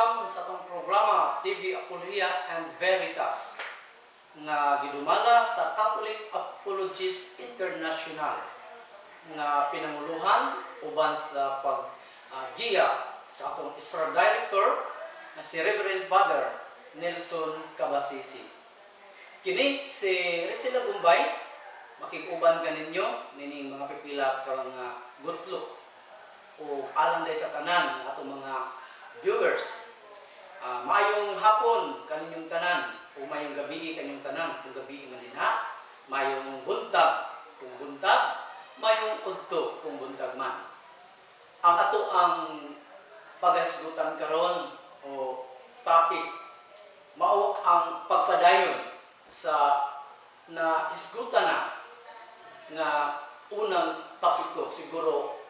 Welcome sa atong programa TV Apologia and Veritas nga gidumala sa Catholic Apologists International nga pinanguluhan uban sa pag-giya sa atong Extra Director na si Reverend Father Nelson Cabasisi. Kini si Richard Lagumbay, makig-uban kaninyo nining mga pipila ka mga gutlo o alang day sa tanan nga atong mga viewers. Maayong hapon kaninyong tanan o maayong gabi kaninyong tanan kung gabi man din ha. Maayong buntag kung buntag, maayong udto kung buntag man. Ang ato ang paghisgutan karon o topic mao ang pagpadayon sa na hisgutan na nga unang topic ko. Siguro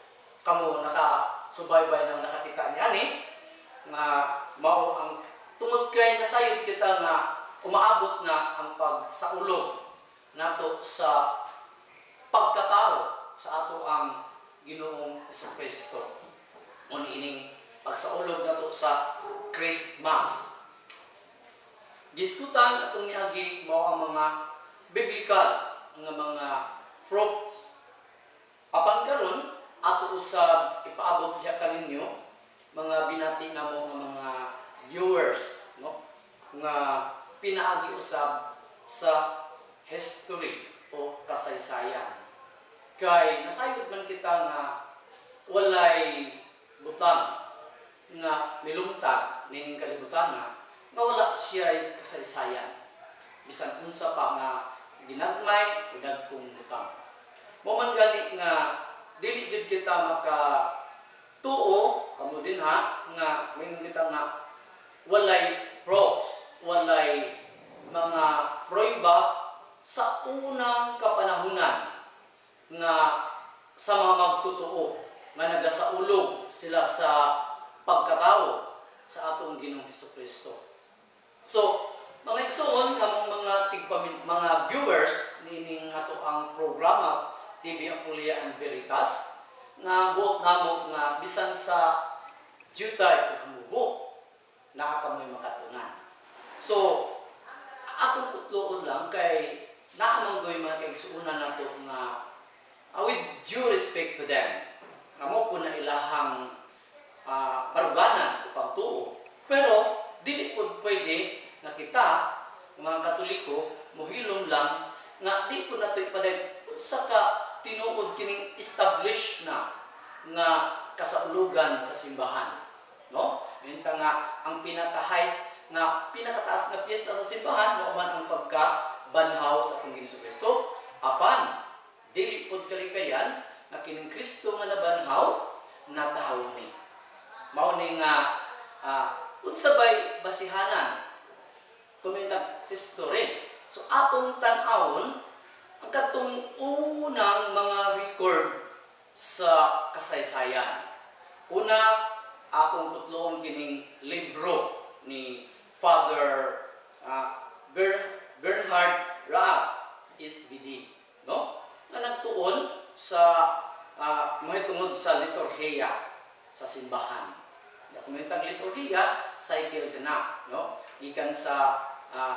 kamo nakasubaybay nang nakakita niani nga mao ang tungod kay nasayod kita nga umaabot na ang pagsaulog nato sa pagkatao sa ato ang Ginoong Kristo. Mo ining pagsaulog nato sa Christmas. Gisgutan atong niagi mao ang mga biblical nga mga proofs. Apan karon ato usab ipaabot diha kaninyo mga binati namo nga mga viewers, no, nga pinaagi usab sa history o kasaysayan. Kay nasayod man kita nga walay butang nga milungtag nining kalibutan nga wala siya kasaysayan. Bisan unsa pa nga ginagmay o dagkong butang. Mao man gani nga dili jud kita maka tuo kamo din ha nga moingon kita nga walay proofs, walay mga pruweba sa unang kapanahunan nga sa mga magtotoo nga nagasaulog sila sa pagkatao sa atong Ginoong Hesus. So, mga igsoon, kamong mga tigpamin, mga viewers nining ato ang programa TV Apulia and Veritas nga buot namo nga bisan sa jutay ug hamubo naa kamoy makatunan. So, atong putloon lang kay naa man goy mga kaigsuonan nato nga with due respect to them, nga mao po na ilahang baruganan o pagtuo. Pero dili po pwede nga kita mga Katoliko mohilom lang nga di po nato ipaday unsa ka tinuod kining established na nga kasaulugan sa simbahan, no? Yun nga ang pinaka-highest nga pinakataas nga piyesta sa simbahan mao man ang pagka banhaw sa atong Ginoong Kristo. Apan dili pod kalikayan nga kining Kristo nga nabanhaw natawo ni. Mao ni nga unsa bay basihanan kumintag history. So atong tan-awon ang katong unang mga record sa kasaysayan. Una, akong putloon kining libro ni Father Bernhard Raas SVD, no? Na nagtuon sa mahitungod sa liturhiya sa simbahan. Dokumentang liturhiya, cycle ka na, no? Gikan sa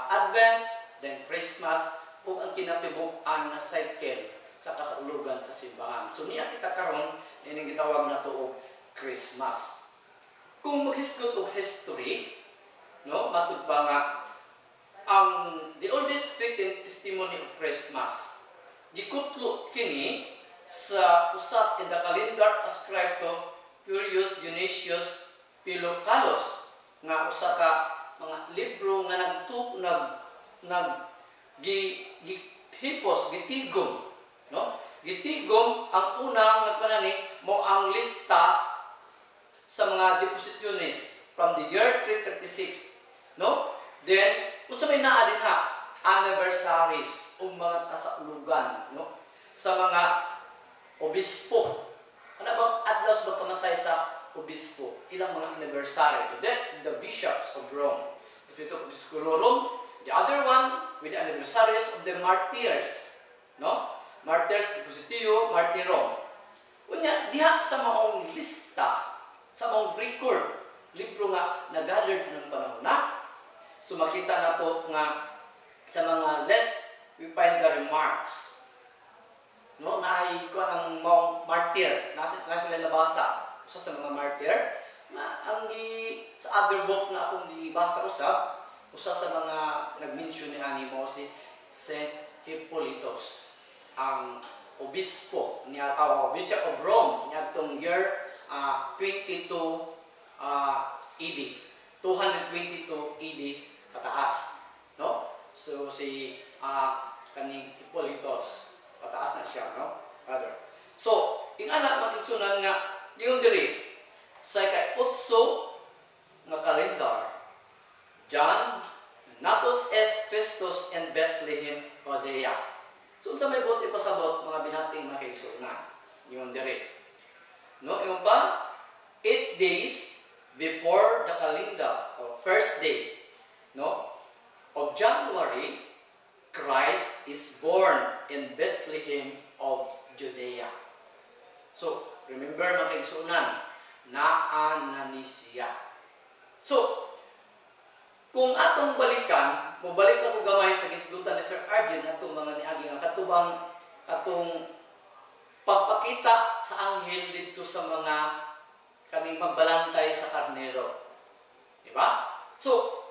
Advent, then Christmas, ug ang kinatibuk-an na cycle sa kasaulugan sa simbahan. So niya kita karon ining gitawag nato og Christmas. Kung maghisgot og history, no, matud pa nga ang the oldest written testimony of Christmas gikutlo kini sa usa in the calendar ascribed to Furius Dionysius Philocalus nga usa ka mga libro nga nagtu nag nag gi gihipos, gitigom, no, gitigom ang unang nagpanani mo ang lista sa mga depositiones from the year 336, no? Then unsa may naa din ha, anniversaries o mga kasaulugan, no, sa mga obispo. Ano bang adlaw sa pagkamatay sa obispo, ilang mga anniversary, the bishops of Rome, the Bishop of Rome, the other one with the anniversaries of the martyrs, no, martyrs depositio martyrum. Unya diha sa maong lista, sa maong record. Libro nga nagathered ng panahon na. So makita nato nga sa mga list we find the remarks. No, naay kuan ang maong martyr, nasa sila nabasa usa sa mga martyr nga ang gi sa other book nga akong gibasa usab, usa sa mga nag-mention ni ani mo si Saint Hippolytus, ang obispo niya, bishop of Rome niadtong year 22 AD, 222 AD pataas, no? So si kaning Hippolytus, pataas na siya, no, brother? So ingana, mga kaigsuonan, nga yung diri sa kay utso nga calendar, John natus est Christus in Bethlehem, Judea. So unsa may buot ipasabot, mga binating mga kaigsuonan, yung diri, no? Yung pa 8 days before the calendar or first day, no, of January, Christ is born in Bethlehem of Judea. So remember, mga kaigsuonan, naa na ni siya. So kung atong balikan, mobalik na ko gamay sa gisgutan ni Sir Arjun atong mga niagi nga katubang katong pagpakita sa anghel didto sa mga kaning magbalantay sa karnero. Di ba? So,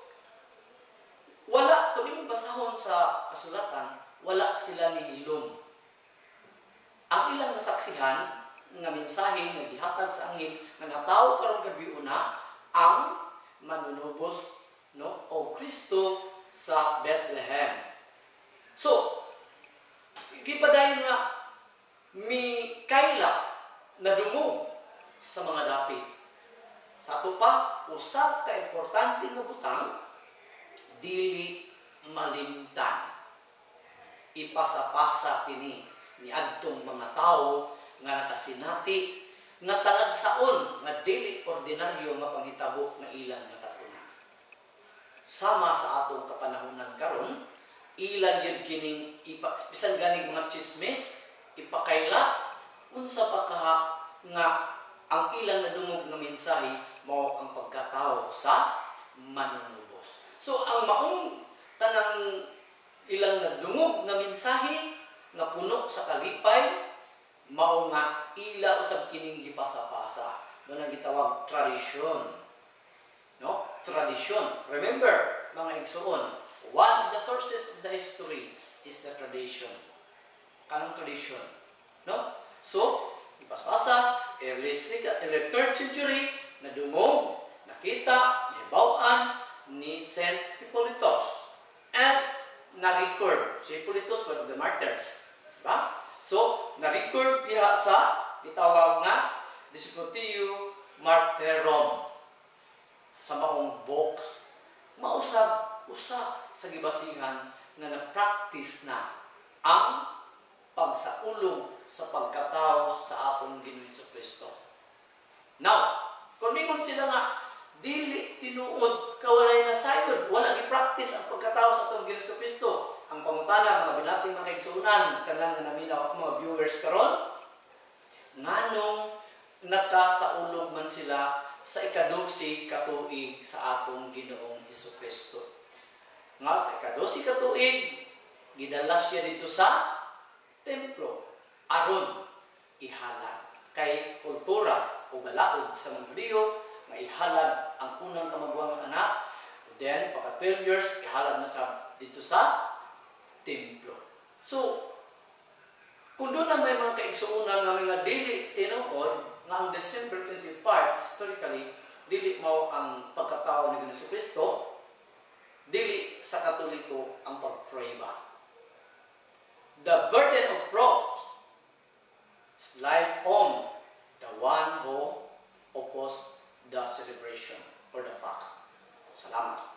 wala, kung imong basahon sa kasulatan, wala sila nihilom. Ang ilang nasaksihan nga mensahe nga gihatag sa anghel nga natawo karon gabiuna ang manunubos, no, o Kristo sa Bethlehem. So, gipadayon nga mi kaila nadungog sa mga dapit. Sa ato pa, usa ka importante nga butang, dili malimtan. Ipasapasa kini niadtong mga tawo nga nakasinati nga talagsaon nga dili ordinaryo nga panghitabo nga ilang nakatunan. Sama sa atong kapanahunan karon, ilan yun kining ipa, bisan ganing mga chismis ipakaila, unsa pa kaha nga ang ilang nadungog nga mensahe mao ang pagkatao sa manunubos. So ang maong tanang ilang nadungog nga mensahe nga puno sa kalipay mao nga ila usab kining gipasa-pasa. Mao nang gitawag tradisyon. No? Tradisyon. Remember, mga igsuon, one of the sources of the history is the tradition. Kanang tradition. No? So, ipasapasa, early, early 3rd century, nadungog, nakita, nahibaw-an ni Saint Hippolytus. And na-record. Si Hippolytus, one of the martyrs. Diba? So, na-record diha sa gitawag nga Discutio Martyrum sa maong book. Mausab usa sa gibasihan nga na-practice na ang pagsaulog sa pagkatao sa atong Ginoong Kristo. Now, kung mingon sila nga dili tinuod kawalay na sayod, wala gi-practice ang pagkatao sa atong Ginoong Kristo. Ang pangutana, mga binating mga kaigsuonan, tanan nga naminaw mga viewers karon, nganong nakasaulog man sila sa ikadusi katuig sa atong Ginoong Hesus Kristo? Nga sa ikadusi katuig, gidala siya dito sa templo aron ihalad. Kay kultura o balaod sa mga Hudiyo nga ihalad ang unang kamagwang anak, then pagka 12 years ihalad na sa dito sa templo. So, kung doon na may mga kaigsuonan nga mga dili tinuod nga ang December 25 historically dili mao ang pagkatao ni Ginoong Kristo, dili sa Katoliko ang pagprueba. The burden of proof lies on the one who oppose the celebration or the facts. Salamat.